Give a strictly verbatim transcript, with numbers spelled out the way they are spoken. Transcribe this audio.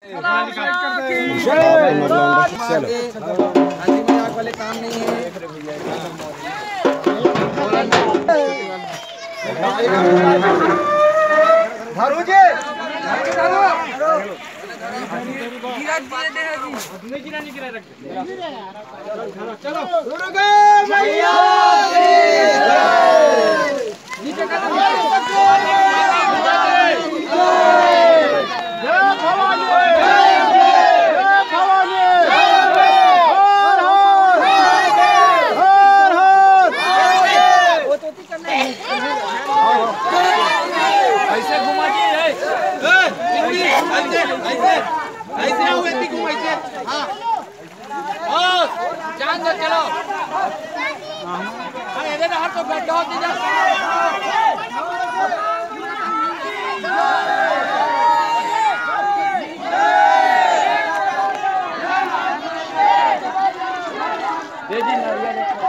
चलो। हंसी मजाक वाले काम नहीं है। धरू जी। दुर्गा मैया की जय। ऐसे घुमा के, ऐसे, ऐसे, ऐसे, ऐसे आओ, ऐसे घुमा, ऐसे। हाँ। ओ, जान दो, चलो। हाँ, ये देखो, हर तो बैठा हो, जीजा। दे दी, नारियल।